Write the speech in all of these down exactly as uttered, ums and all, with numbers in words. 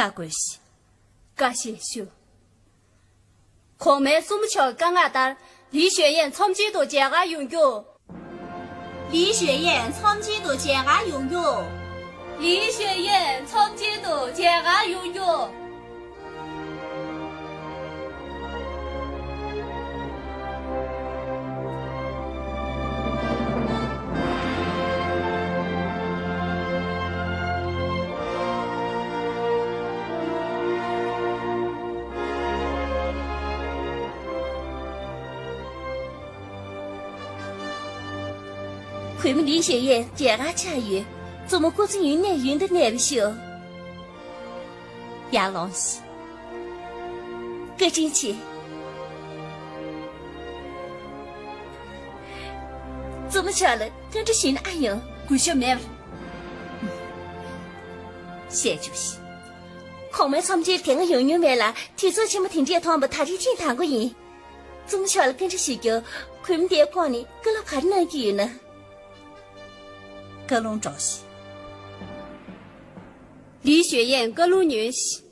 བཀའ་དགོས་ཤིག་བཀའ་བཞིན་ཞུ། གོང་མའི་བཙུན་མོ་མཆོག་གི་བཀའ་མངགས་ལྟར། ལི་ཞོན་ཡན་ཚོམས་ཆེན་དུ་མཇལ་ཁར་ཡོང་རྒྱུ། ལི་ཞོན་ཡན་ཚོམས་ཆེན་དུ་མཇལ་ཁར་ཡོང་རྒྱུ། ལི་ཞོན་ཡན་ཚོམས་ཆེན་དུ་མཇལ་ཁར་ཡོང་རྒྱུ། གུས་མོ་ལི་ཞོན་ཡན་མཇལ་ཁར་ཆགས་ཡོད། བཙུན་མོ་སྐུ་ཚེ་ཡུན་གནས་ཡུན་དུ་གནས་པར་ཤོག་ཡར་ལོངས་ཤིག་བཀའ་དྲིན་ཆེ། བཙུན་མོ་མཆོག་ལ་བཀའ་འདྲི་ཞུས་ན་ཨེ་ཡོང་། གུས་ཞབས་མེད་པར། བཤད་རྒྱུ་ཞིག་གོང་མའི་ཚོམས་ཆེན་དེ་སྔ་ཡོང་མྱོང་མེད་ལ། དུས་ཚོད་ཆེན་མོ་དེ་འདྲས་མཐོང་བ་ད་རེས་ཐེངས་དང་པོ་ཡིན། བཙུན་མོ་མཆོག་ལ་བཀའ་འདྲི་ཞུ་རྒྱུ། གུས་མོ་དེའི་སྐོར་ནས་བཀའ་སློབ་ག་རེ་གནང་རྒྱུ་ཡོད་ན། བཀའ་ལུང་སྒྲོགས་ཤིག་ལི་ཞོན་ཡན་བཀའ་ལུང་ཉོན་ཞིག་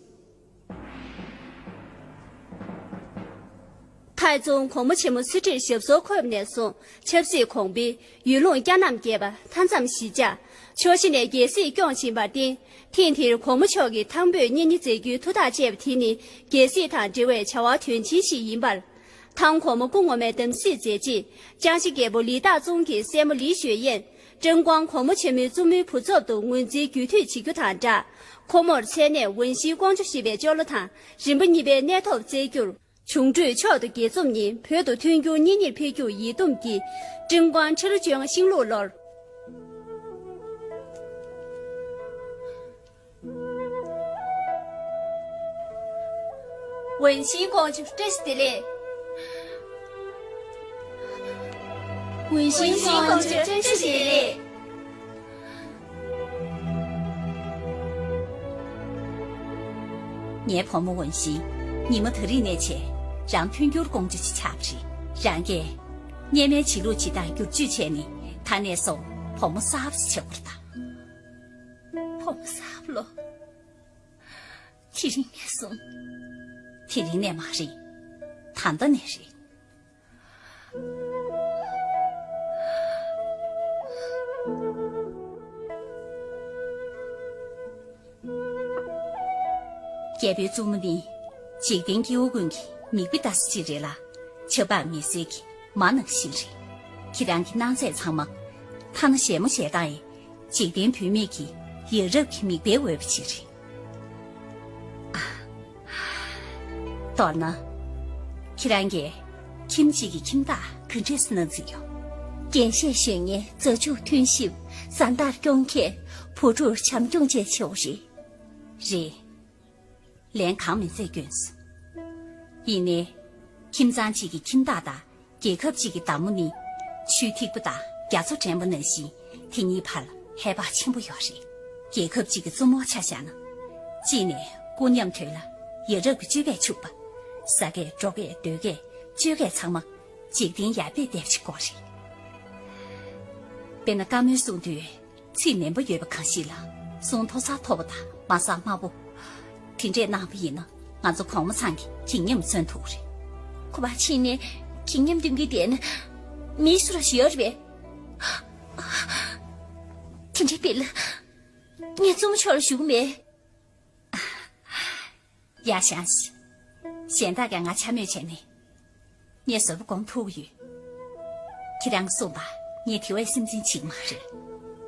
ཐའེ་ཙུང་གོང་མ་ཆེན་མོ་སི་ཁྲིར་ཞབས་སོར་འཁོད་ནས་བཟུང་ཆབ་སྲིད་གོང་འཕེལ། ཡུལ་ལུང་སྐྱ་རྣམས་རྒྱས་པ། མཐའ་མཚམས་ཞི་འཇགས། ཕྱོགས་བཞི་ནས་རྒྱལ་སྲིད་སྐྱོང་བཞིན་པར་བརྟེན། ཐེངས་འདིར་གོང་མ་མཆོག་གིས་ཐང་འབོད་གཉེན་ཉེ་མཛད་རྒྱུའི་ཐུགས་ཐག་བཅད་པ་དེ་ནི་རྒྱལ་སྲིད་དང་འབྲེལ་བའི་བྱ་བ་དོན་ཆེན་ཞིག་ཡིན་པར། ཐང་གོང་མ་སྐུ་ངོ་མས་དམ་སྲི་མཛད་རྗེས། ཅང་ཞི་རྒྱལ་པོ་ལི་ཏཱ་ཙུང་གི་སྲས་མོ་ལི་ཞོན་ཡན། ཀྲེང་ཀོང་གོང་མ་ཆེན་མོའི་བཙུན་མོའི་བུ་ཚབ་ཏུ་ངོས་འཛིན་རྒྱུད་མཐུད་བྱེད་རྒྱུ་དང་སྦྲགས། ཁོ་མོར་མཚན་གནས་ཝུན་ཤིན་ཀོང་ཇོ་ཞེས་པའི་ཅོག་ལོ་དང་རིམ་པ་གཉིས་པའི་གནས་ཐོབ་སྩལ་རྒྱུར། ཆུང་གྲོས་མཆོག་ཏུ་དགྱེས་འཛོམས་ཉིན་བོད་དུ་མཐུན་འགྱུར་གཉེན་ཉེར་ཕེབས་རྒྱུར་ཡིད་འདུམ་གྱིས། ཀྲེང་ཀོང་ཁྲི་ལོ་བཅོ་ལྔ་ཤིང་ལུག་ལོར། ཝུན་ཤིན་ཀོང་ཇོ་བཀྲ་ཤིས་བདེ་ལེགས། ཝུན་ཤིན་ཀོང་ཇོ་བཀྲ་ཤིས་བདེ་ལེགས། ངའི་བུ་མོ་ཝུན་ཤིན། ཉི་མ་དེ་རིང་ནས་བྱས། རང་མཐུན་འགྱུར་ཀོང་ཇོ་ཅིག་ཆགས་པ་རེད། རང་གིས་སྔོན་མའི་བྱེད་ལུགས་བྱེད་སྟངས་བསྒྱུར་བཅོས་བྱས་ནས། ད་ནས་བཟུང་བུ་མོ་གསར་པ་ཞིག་བྱེད་དགོས་རེད་ད། བུ་མོ་གསར་པ་ལོ། དེ་རིང་ནས་བཟུང་། དེ་རིང་ནས་མ་རེད། ད་ལྟ་ནས་རེད། རྒྱལ་པོའི་བཙུན་མོ་ནི། འཇིག་རྟེན་སྐྱེ་བོ་ཀུན་གྱི་མིག་དཔེ་ལྟ་ས་ཅིག་རེད་ལ། ཆབ་འབངས་མི་སེར་གྱི་མ་ནང་བཞིན་རེད། ཁྱེད་རང་གི་སྣང་ཚད་ཚང་མ། ཐ་ན་བཞད་མོ་བཞད་སྟངས་ཡང་། འཇིག་རྟེན་བུད་མེད་ཀྱི་ཡ་རབས་ཀྱི་མིག་དཔེ་འོས་པ་ཅིག་རེད། མདོར་ན། ཁྱེད་རང་གིས་ཁྱིམ་གཅིག་གི་ཁྱིམ་བདག་ག་འདྲས་སེ་གནང་རྩིས་ཡོད། རྒན་གཞས་ཞོན་མཁན་རྫ་ཆུ་མཐུན་གཤིབ། བཟའ་ཟླར་སྐྱོང་མཁན་བུ་ཕྲུག་བྱམས་སྐྱོང་བྱེད་ཆོག་རེད། རེད། ལན་གང་མི་འཚལ་སྐྱོན་སོང་། ཡིན་ནའི། ཁྱིམ་ཚང་གཅིག་གི་ཁྱིམ་བདག་དང་། རྒྱལ་ཁབ་གཅིག་གི་བདག་མོ་ནི། ཆུའི་ཐིགས་པ་དང་རྒྱ་མཚོ་འགྲན་པ་ནང་བཞིན། དེ་གཉིས་བར་ཧེ་བག་ཆེན་པོ་ཡོད་རེད། རྒྱལ་ཁབ་གཅིག་གི་བཙུན་མོར་ཆ་བཞག་ན། གཅིག་ནས་སྐུ་མཉམ་དོད་ལ་ཡ་རབས་ཀྱི་སྤྱོད་པས་ཕྱུག་པ། ཟ་སྐད་འགྲོ་སྐད་སྡོད་སྐད་སྤྱོད་སྐད་ཚང་མ་འཇིག་རྟེན་ཡར་འཕེལ་བསྡད་པ་ཞིག་དགོས་རེད། དཔེར་ན་བཀའ་མོལ་གསུང་དུས། ཚིག་ནན་པོ་ཡོད་པ་གང་ཞིག་ལ། གསུང་མཐོ་སར་མཐོ་པོ་དང་མ་སར་དམའ་པོ། དེ་འདྲས་གནང་བ་ཡིན་ན། ང་ཚོ་གོང་མ་ཚང་གི་སྒེག་ཉམས་མཚོན་ཐུབ་རེད། ཁོ་པ་ཕྱིན་ནས་སྒེག་ཉམས་སྟོན་གྱི་བསྡད་ན། མི་སུ་ར་ཞུ་ཡོད་རེད་པས། དེ་འདྲའི་དཔེ་ལ། ངས་བཙུན་མོ་མཆོག་ལ་ཞུ་གི་མེད། ཡར་བཞེངས་ཤིག་གཞན་དག་གིས་ང་འཕྱ་སྨོད་བྱས་ནས། ངས་བཟོད་པ་སྒོམ་ཐུབ་ཀྱི་ཡོད། ཁྱེད་རང་གིས་གསུངས་པ་ངས་དེ་བས་སེམས་ཅན་ཅིག་མ་རེད།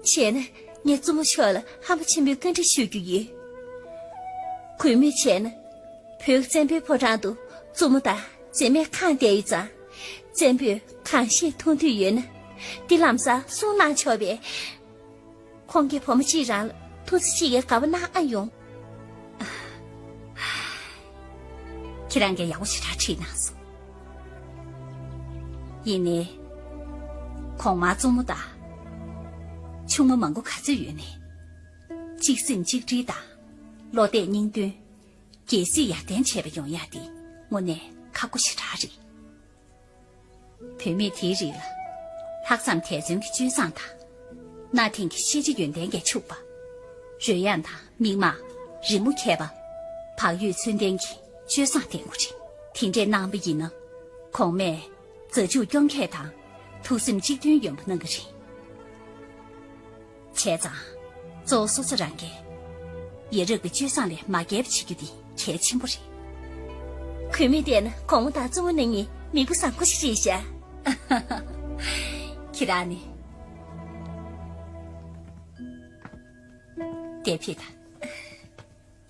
བྱས་ན་ངས་བཙུན་མོ་མཆོག་ལ་ཧམ་པ་ཆེན་པོའི་བཀའ་འདྲི་ཞུ་རྒྱུ་ཡོད། གུས་མོས་བྱས་ན། བོད་ཀྱི་བཙན་པོའི་ཕོ་བྲང་དུ་བཙུན་མོ་དང་མཛེས་མས་ཁེངས་བསྡད་ཡོད་ཙང་། བཙན་པོས་གང་བཤད་མཐོང་འདོད་ཡོད་ན། འདི་ལམ་སང་གསུང་གནང་ཆོག་པས། ཁོང་གིས་བུ་མོ་གཅིག་རང་ལ་ཐུགས་རྗེ་ཆེ་ཞེས་དགའ་པོ་གནང་ཨ་ཡོང་། ཁྱེད་རང་གིས་ཡག་པོ་ཞེ་དྲག་ཁྲིད་གནང་སོང་། ཡིན་ནའི། གོང་མ་བཙུན་མོ་དང་། ཆུང་མ་མང་པོ་ག་ཚོད་ཡོད་ནའི། གཅིག་སེམས་གཅིག་སྒྲིལ་དང་། བློ་གཏད་སྙིང་དོན། རྒྱལ་སྲིད་ཡར་ཐོན་བྱས་པ་ཡོང་ཡག་དེ་དངོས་གནས་ཁག་པོ་ཞེ་དྲག་རེད། བུད་མེད་དེའི་རིགས་ལ། ལྷག་བསམ་དད་བརྩོན་གྱི་སྤྱོད་བཟང་དང་། གནའ་དེང་གི་ཤེས་བྱ་ཡོན་ཏན་གྱིས་ཕྱུག་པ། རོལ་དབྱངས་དང་མིག་མངས། རི་མོ་མཁས་པ། བག་ཡོད་ཚུལ་ལྡན་གྱི་སྤྱོད་བཟང་ལྡན་དགོས་རེད། དེ་འདྲས་གནང་བ་ཡིན་ན། གོང་མས་མཛའ་གཅུགས་སྐྱོང་མཁས་དང་ཐུགས་སེམས་གཅིག་མཐུན་ཡོན་པོ་གནང་གི་རེད། བྱས་ཙང་། གཙོ་བོ་སོ་སོ་རང་གིས་ཡ་རབས་ཀྱི་སྤྱོད་བཟང་ལས་མ་བརྒལ་བ་བྱེད་རྒྱུ་དེ་གལ་ཆེན་པོ་རེད། གུས་མོས་བལྟས་ན་གོང་མ་དང་གཙོ་བོ་གཉིས་མི་བུ་བཟང་པོ་ཞིག་རེད་ཤག་ཁྱེད་རང་ནི། དེ་ཕྱིར་ད།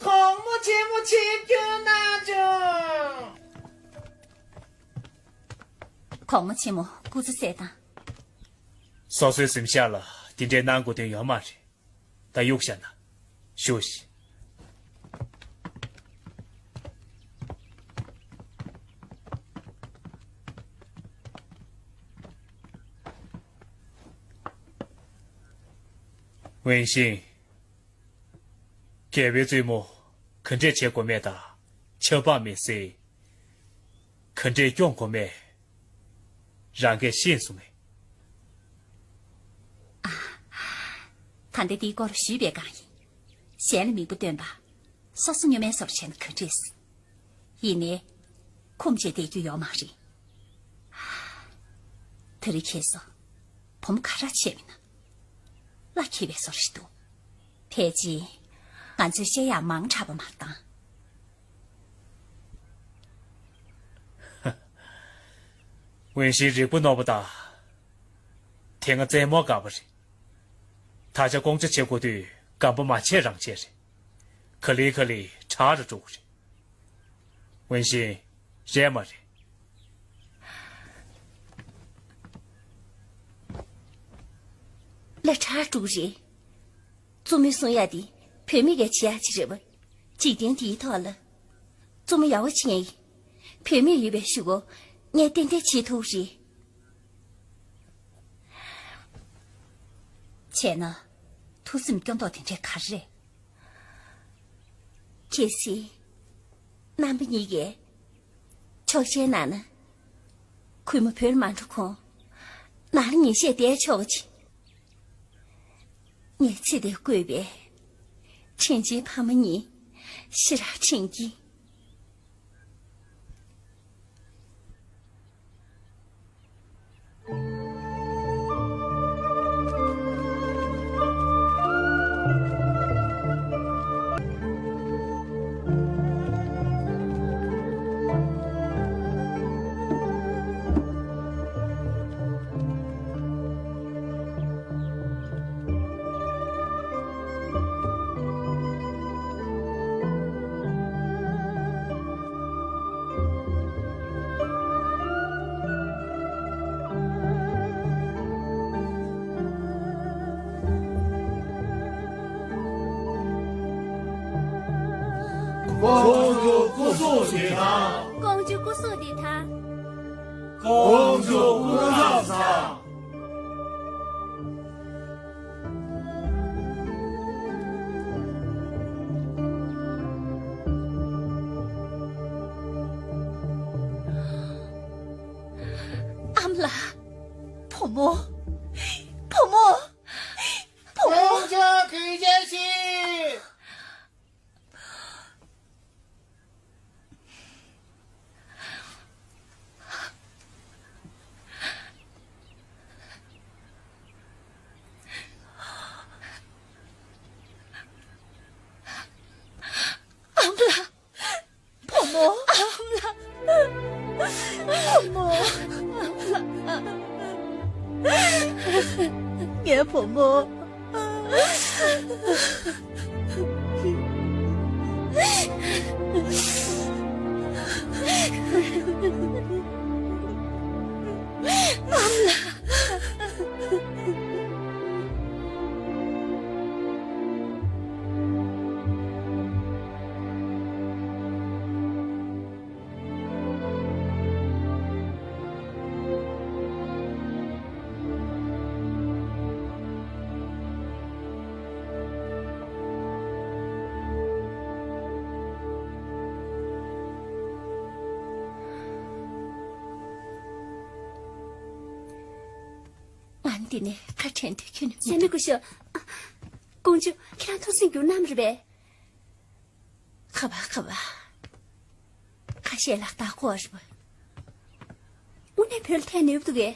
གོང་མ་ཆེན་མོ་ཆིབས་བསྒྱུར་གནང་བྱུང་། གོང་མ་ཆེན་མོ་སྐུ་ཚེ་གསལ་དང་། སོ་སོའི་གཟིམ་ཤག་ལ་དེ་འདྲའི་གནང་དགོས་དོན་ཡོད་མ་རེད། ད་གཡུག་བཞག་ན། བཞུགས་ཤིག་ཝུན་ཤིང་། རྒྱལ་བའི་བཙུན་མོ་ག་འདྲས་བྱེད་དགོས་མེད་དང་། ཆབ་འབངས་མི་སེར་ག་འདྲས་སྐྱོང་དགོས་མེད། རང་གིས་ཤེས་སོང་ངས། ད་ལྟ་འདིའི་སྐོར་ཞུས་པའི་སྒང་ཡིན། གཞན་ལ་མིག་དཔེ་སྟོན་པ། སོ་སོ་སྨྱོན་མའི་བཟོ་འདྲ་བྱས་ན་ག་འདྲས། ཡིན་ནའི། ཁུངས་བཅད་བསྡད་རྒྱུ་ཡོད་མ་རེད། དེ་རིང་ཁྱེད་ཚོ་བུ་མོ་ཁ་རག་བྱས་མིན་ན། བླ་འཁྱེར་བའི་བཟོ་འདྲ་ཞིག་འདུག་ཕལ་ཆེར་ང་ཚོས་བཤད་ཡག་མང་དྲགས་པ་མ་བཏང་། ཝུན་ཤིང་རིག་པ་རྣོ་པོ་དང་། དེ་སྔ་རྩེད་མོ་དགའ་པོ་རེད། ད་ཆ་ལྐོག་ཇ་བྱེད་དགོས་དུས་སྒམ་པོ་མ་ཆད་རང་ཆད་རེད། ག་ལེ་ག་ལེ་དྲག་རུ་འགྲོ་གི་རེད། ཝུན་ཤིང་། རེད་མ་རེད། ལ་དྲག་འགྲོ་གི་རེད། གཙོ་མོས་གསུང་ཡག་དེ་བུད་མེད་ཀྱིས་བྱེད་ཡག་ཅིག་རེད་པ། འཇིག་རྟེན་འདིའི་ཐོག་ལ། གཙོ་མོ་ཡག་པོ་བྱེད་མཁན་ཡིན། བུད་མེད་ཡོད་པའི་གཞུག་གུ་ངས་ཏན་ཏན་བྱེད་ཐུབ་རེད། བྱས་ན། ཐུགས་སེམས་སྐྱོ་མདོག་དེ་འདྲས་ག་རེ་རེད། གལ་སྲིད། རྣམ་པ་གཉིས་ཀས་ཆོག་མཆན་གནང་ན། གུས་མོ་བོད་ལ་མ་འགྲོ་གོང་ནང་ལ་ཉིན་ཤས་བསྡད་ཆོག་གི། ངས་ཚེ་འདིར་བསྐོས་པའི་དྲིན་ཆེན་ཕ་མ་གཉིས་ཤེས་རབ་དྲན་གྱིས། ཀོང་ཇོ་སྐུ་གཟུགས་བདེ་ཐང་། ཀོང་ཇོ་སྐུ་གཟུགས་བདེ་ཐང་། ཀོང་ཇོ་སྐུ་ཁམས་བཟང་། ཨ་མ་ལགས། བུ་མོ། བུ་མོ། བུ་མོ། ཀོང་ཇོ་གུས་ཞབས་ཞུ། ཨ་མ་ལགས། བུ་མོ། ཨ་མ་ལགས། བུ་མོ། ངའི་བུ་མོ། ཨ་མ་ལགས། ང་འདི་ནས་ཁ་བྲལ་འདོད་ཁྱོན་ནས་མི་འདུག་སེ་མི་དགོས་ཤོག་ཀོང་ཇོ། ཁྱེད་རང་ཐུགས་སེམས་འགྱུར་ནམ་རེད་པས། ཁ་བ་ཁ་བ། ཁ་ཤས་ལ་ལྟ་སྐོར་རེད་པ། དངོས་གནས་བོད་ལ་ཐད་ནུས་པ་འདུག་གས།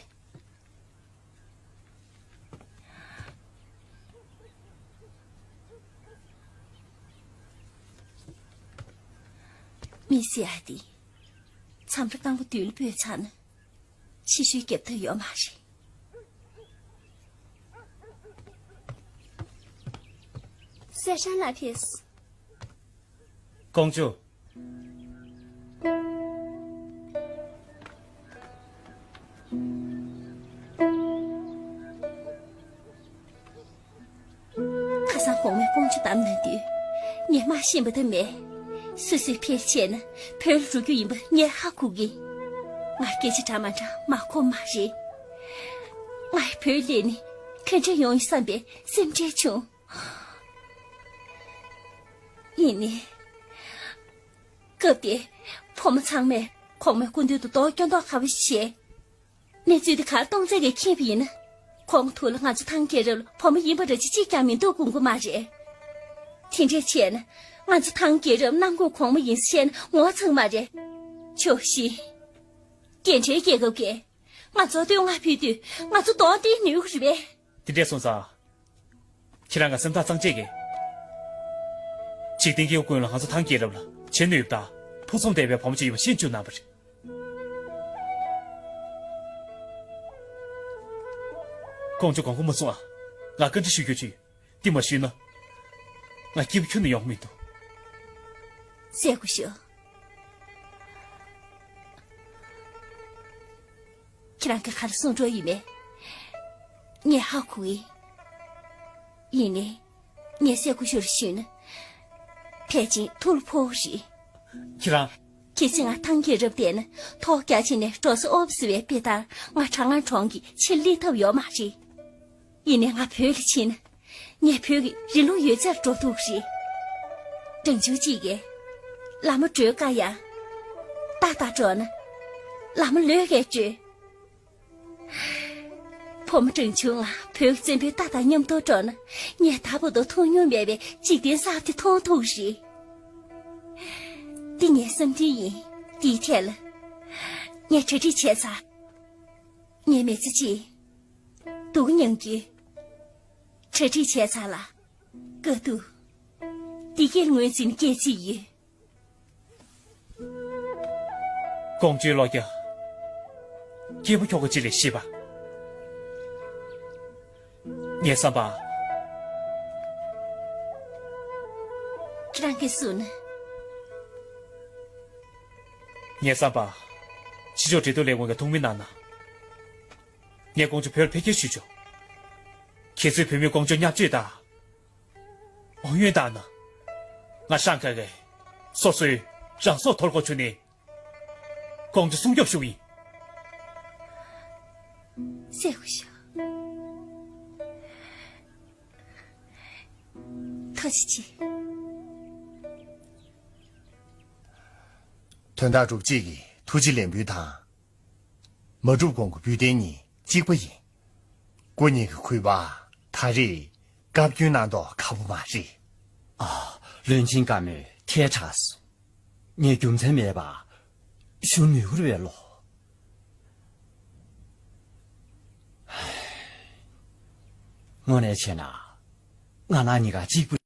མི་ཟེར་ཡ་དེ། མཚམས་རེ་རྐང་པ་མདུན་ལ་སྤོས་ཚར་ན། ཕྱི་བཤོལ་རྒྱབ་ཐབས་ཡོད་མ་རེད། གསེར་སྲང་ལ་ཕེབས། ཀོང་ཇོ། ཁ་སང་གོང་མས་ཀོང་ཇོ་བདམས་གནང་དུས། ངས་མ་ཤེས་པ་དེ་མེད། སོ་སོས་ཕལ་ཆེར་ན་བོད་ལ་འགྲོ་རྒྱུ་ཡིན་པ་ངས་ཧ་གོ་གི། ང་སྐད་ཆ་འདྲ་མ་འདྲ་མ་གོ་མ་རེད། ང་བོད་སླེབས་ནས་ག་འདྲ་ཡོང་ཡིན་བསམ་པའི་སེམས་ཁྲལ་བྱུང་། ཡིན་ནའི། སྐབས་དེ། བུ་མོ་ཚང་མས་གོང་མའི་སྐུ་མདུན་དུ་རྡོག་སྐྱོན་མདོག་ཁ་པོ་བྱས། གནས་ཚུལ་དེ་གར་གཏོང་རྩིས་ཀྱིས་ཁྱེར་བ་ཡིན་ན། གོང་ཐུག་ལ་ང་ཚོ་ཐང་རྒྱལ་རབས་ལ་བུ་མོ་ཡིན་པ་འདྲ་ཅིག་གཅིག་ཀྱང་མི་འདུག་དགོངས་ཀྱི་མ་རེད། དེ་འདྲས་བྱས་ན་ང་ཚོ་ཐང་རྒྱལ་རབས་གནམ་སྐོར་གོང་མ་ཡིན་ཟེར་བཤད་ན་ངོ་ཚ་གི་མ་རེད། ཆོག་ཤེས། རྒྱལ་ཕྲན་རྒྱལ་ཁབ་ཀྱིས་ང་ཚོར་བསྟོད་བསྔགས་ཕུལ་དུས་ང་ཚོ་གདོང་བསྟན་ནུས་ཀྱི་རེད་པས། དེ་འདྲས་སོང་ཙང་། ཁྱེད་རང་གི་སེམས་ཐག་གཙང་བཅད་ཀྱིས། འཇིག་རྟེན་སྐྱེ་བོ་ཀུན་ལ་ང་ཚོ་ཐང་རྒྱལ་རབས་ལ་བྱེད་ནུས་པ་དང་ཕུན་སུམ་ཚོགས་པའི་བུ་མོ་ཅིག་ཡོད་པ་ཤེས་བཅུག་གནང་བ་རེད། ཀོང་ཇོ་དགོངས་པ་མ་ཚོམས་ཨ། ང་བཀའ་འདྲི་ཞུ་རྒྱུ་ཅིག་ཡོད། འདི་མ་ཞུས་ན། ང་སྐྱིད་པོ་ཁྱོན་ནས་ཡོང་གི་མི་འདུག། གསལ་པོ་ཤོད། ཁྱེད་རང་གིས་ག་རེ་གསུང་འདོད་ཡོད་མེད། ངས་ཧ་གོ་གི། ཡིན་ནའི། ངས་གསལ་པོ་ཤོད་རེ་ཞུས་ན། ཕལ་ཆེར་ཐུགས་ལ་ཕོག་གི་རེད། ཁྱེད་རང་། གལ་སྲིད་ང་ཐང་རྒྱལ་རབས་བསྡད་ན་ཐོག་རྒྱག་ཕྱིན་ནས་འགྲོ་ས་ཨོ་བ་ཟེར་བའི་དཔེ་ལྟར་ང་གྲང་ངར་གྲོངས་ཀྱིས་ཕྱིར་སླེབས་ཐབས་ཡོད་མ་རེད། ཡིན་ནའི་ང་བོད་ལ་ཕྱིན་ན། ངས་བོད་ཀྱི་རི་ལུང་ཡོད་ཚད་འགྲོ་ཐུབ་ཀྱི་རེད། སྦྲང་ཆུང་གཅིག་གིས། ལ་མོ་བགྲོད་དཀའ་ཡང་། ཏག་ཏག་འགྲོ་ན། ལ་མོ་ལོས་ཀས་བགྲོད། བུ་མོ་སྦྲང་ཆུང་ང་བོད་ཀྱི་བཙན་པོའི་རྟ་དང་མཉམ་དུ་འགྲོ་ན། ངས་ད་བར་དུ་མཐོང་མྱོང་མེད་པའི་འཇིག་རྟེན་གསར་པ་དེ་མཐོང་ཐུབ་ཀྱི་རེད། འདི་ངའི་བསམ་འདུན་ཡིན། འདིའི་ཐད་ལ། ངས་གྲ་སྒྲིག་བྱས་ཚར། ངའི་མི་ཚེ་གཅིག་སྡུག་མྱངས་རྒྱུའི་གྲ་སྒྲིག་བྱས་ཚར་ལ། དཀའ་སྡུག་འདི་སྐད་ངོས་འཛིན་སྐད་ཅིག་ཡོད། ཀོང་ཇོའི་ལོ་རྒྱུས། སྐྱེས་བུ་ཁྱོ་ག་ཅིག་ལས་ཤེས་པ། ངས་བསམ་པ། ཁྱེད་རང་གིས་གསུངས་ན། ངས་བསམ་པ། ཕྱི་ཕྱོགས་འབྲེལ་གཏུག་ལས་ཁུངས་ཀྱི་ཐུགས་མི་གནང་ན། ངས་ཀོང་ཇོ་བོད་ལ་ཕེབས་སྐྱེལ་ཞུ་ཆོག། ཁྱེད་ཚོས་བོད་མི་ཀོང་ཇོ་བརྙས་བཅོས་དང་། དབང་ཡོད་བཏང་ན། ང་ཧྲང་ཧའེ་གི་སོ་སོའི་རང་སྲོག་འདོར་དགོས་བྱུང་ནའི། ཀོང་ཇོ་སྲུང་སྐྱོབ་ཞུ་གི་ཡིན། གསལ་པོ་ཤོད། ཐུགས་རྗེ་ཆེ། དོན་དག་གྲུབ་རྗེས་ཀྱི་ཐུགས་རྗེ་ལེགས་འབུལ་དང་། མ་གྲུབ་གོང་གི་འབུལ་རྟེན་གཉིས་གཅིག་པ་ཡིན། སྐུ་ཉིད་ཀྱི་གུས་པ་ད་རེས་བཀའ་བཀྱོན་གནང་མདོག་ཁ་པོ་མ་རེད། ཨ། བློན་ཆེན་བཀའ་མོལ་ཐལ་དྲགས་སོང་། ངས་རྒྱུ་མཚན་མེད་པ་ཞུ་མི་དགོས་པའི་བློ། དངོས་གནས་བྱས་ན་ང་རང་གཉིས་ཀ་གཅིག་པུ།